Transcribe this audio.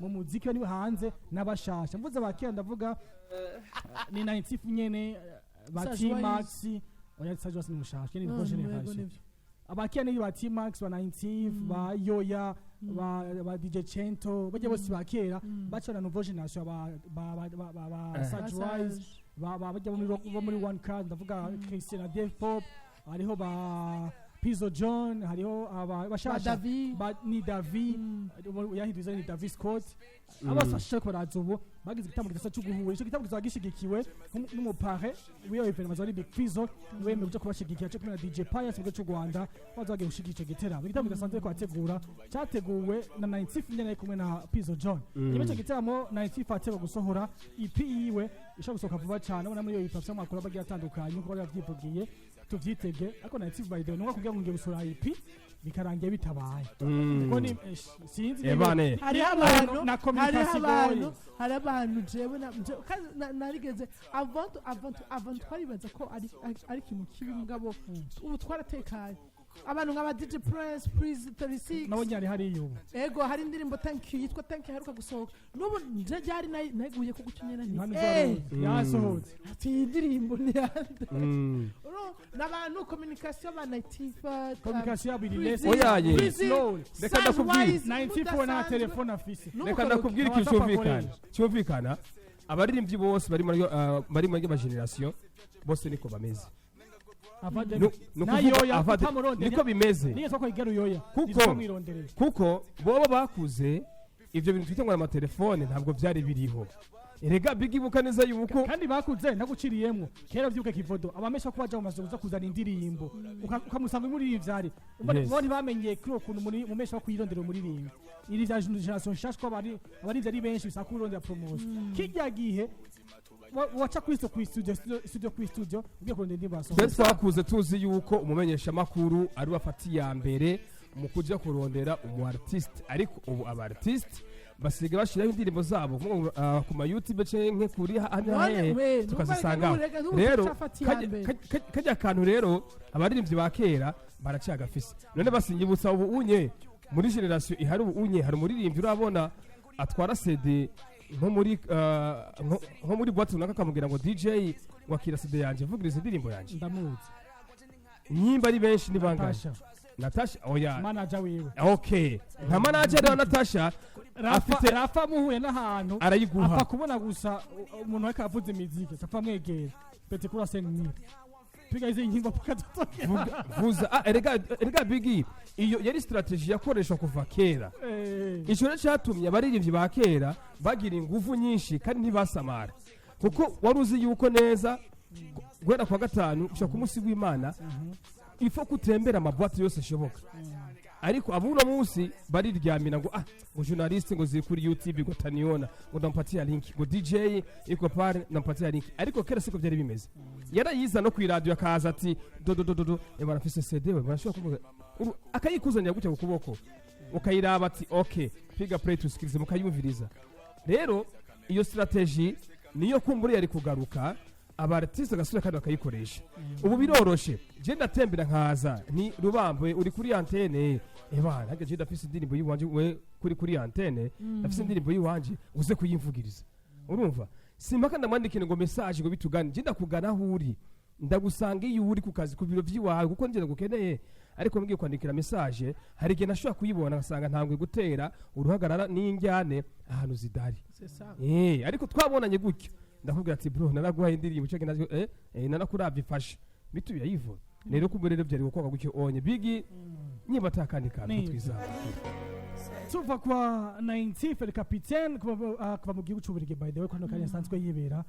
Mu muziki bari hanze n'abashasha, mvuze abakera ndavuga ni 90 nyene, ba Sage T-Max. Oya, Sage Wise ni mushasha, ni nouveau génération. Abakera ni ba T-Max, ba 90, ba Yoya, ba DJ Chento, bajya bose ba kera baca na nouveau génération, ba Sage Wise, ba bajya bo muri One Card, ndavuga Christian na Dave Pop, hariho ba Pizzo John, hariho aba bashasha. David. Ba ni David, yahinduye izina, ni David Scott. Abo bashasha ko baraza ubu bagize igitambo kidasa cyo guhura. Ico gitambo kizaba gishigikiwe n'umupare w'iyo événement ari Big Fizzo, wemeye kuja kubashigikira cyo kumwe na DJ Pius mu gihugu cy'u Rwanda. Baza bagiye gushigikira ico giteramo, igitambo kidasanzwe ko bategura, cyateguwe na 90 nyene ari kumwe na Pizzo John. Nyuma y'icyo gitaramo, 90 ategwa gusohora EP yiwe ishobora gusohoka vuba cyane. Ubona muri iyo EP afite amakuru agiye atandukanye nkuko bari bavyivugiye, tuvyitege. Ariko 90, by the way, nubwo kugira ngo ngiye gusohora EP bikarangiye bitabaye, kuko ni sinzi. Ebane. Hariho abantu na hariho communication abantu igoye. Hari abantu jewe kandi narigeze avant twaribaza ko ari ikintu kibi, mugabo ubu twaratekanye. Abantu nk'aba DJ Prince, Prince 36. Nabo nyari hariya ubu. Ego, hari indirimbo Thank You, yitwa Thank You, aheruka gusohoka n'ubu. Nje ryari nayiguye ko guca nyene nti Nta yasohotse. Ati iyi ndirimbo ni yande? N'abantu communication ba Naitifa. Communication yabo iri less. Oyaye. Slow. Reka ndakubwire. 94 nta telefone afise. Reka ndakubwira ikintu WhatsApp cyumvikana. akoresha. Cyumvikana, abaririmbyi bose bari muri ma génération bose niko bameze. Avade No na kuvuga Yoya utamurondera. Niko bimeze. Niyo soko igera Yoya. Mwirondere. Kuko bobo bakuze ivyo bintu twita ngo amatelefone ntabwo byari biriho. Erega bigibuka neza yuko Kandi bakuze naguciriyemwo kera, vyuka kivodo abamesha ko baja mu mazu kuza kuzana indirimbo, ukamusanga muri vyari. Bo ntibamenye kuri uwo kuntu muri mumesha ko kwirondera umuririmbo. Iri vya génération nshasha, ko abari ari benshi, bisaba kurondera promotion. Kijya gihe waca kuri studio, kuri studio, studio kuri studio, ugiye kurondera indirimbo Twe yasohotse. twakuze tuzi yuko umumenyeshamakuru ari we afata iya mbere mu kuja kurondera umu artiste, ariko ubu aba artiste basigaye bashyiraho indirimbo zabo ku ma YouTube canke kuri hehe, tukazisangaho. Rero kajya kantu rero abaririmbyi ba kera baracyagafise. None basinyibutsa, ubu unye muri génération ihari ubu unye hari umuririmbyi urabona atwara CD nko muri boîte runaka, akamubwira ngo: "DJ, wakira CD yanjye, vugiriza indirimbo yanjye"? Ndamuzi. Nyimba ari benshi ni bangahe? Natasha. Natasha, oya. Manager wiwe. Okay, nka manager wa Natasha. Rafa. Afite Rafa muhuye n'ahantu arayiguha. Apfa kubona gusa umuntu ariko avuza imiziki, apfa amwegera: "Pete kuri 5000, piga izi ngingo paka tutokera." Vuza. Ah, erega Bigi, iyo yari strategy yakoreshwa kuva kera. Ico rero cyatumye abaririmbyi ba kera bagira ingufu nyinshi kandi ntibasamara, kuko wari uzi yuko neza guhera kwa gatanu gushika ku munsi w'Imana ifo kutembera ama boîte yose ashoboka. Ariko abuno munsi bariryamira ngo: "Ah, ngo journaliste ngo ziri kuri YouTube, ngo taniona, ngo ndampatia link, ngo DJ iko pale, ndampatia link." Ariko kera siko byari bimeze. Yarayiza no kwiradio, akaza ati: "Do do do do do, barafise CD we barashobora kuvuga." Akayikuzanira gutya ku kuboko, ukayiraba ati: "Okay, piga play tusikilize," mukayumviriza. Rero iyo strategy niyo kumbura yari kugaruka, aba artiste agasubira kandi bakayikoresha. Ubu biroroshe, je ndatembera nkaza ni rubambwe uri kuri antenne: "Ebana, harya je ndafise indirimbo yiwanje, we kuri antenne, ndafise indirimbo yiwanje, uze kuyimvugiriza." Urumva, simpaka ndamwandikire ngo message ngo bitugane. Je ndakugana aho uri, ndagusanga iyo uri ku kazi, ku biro by'iwawe, kuko njye ndagukeneye. Ariko mbwiye kwandikira message, hari igihe nashobora kuyibona ngasanga ntangwe gutera uruhagarara n'injyane ahantu zidari. C'est ça. Ariko twabonanye gutyo, ndakubwira ati: "Bro, naraguhaye indirimbo cyo nazo, narakuravye, ifashe bitu birayivura." Rero kumbe rero byari gukorwa gutyo onye Bigi niba atakandi kantu twizamukira. Tuva kwa 90 El Capitaine, kuva mu gihugu c'Ububiligi, by the way, kano kanya asanzwe yibera.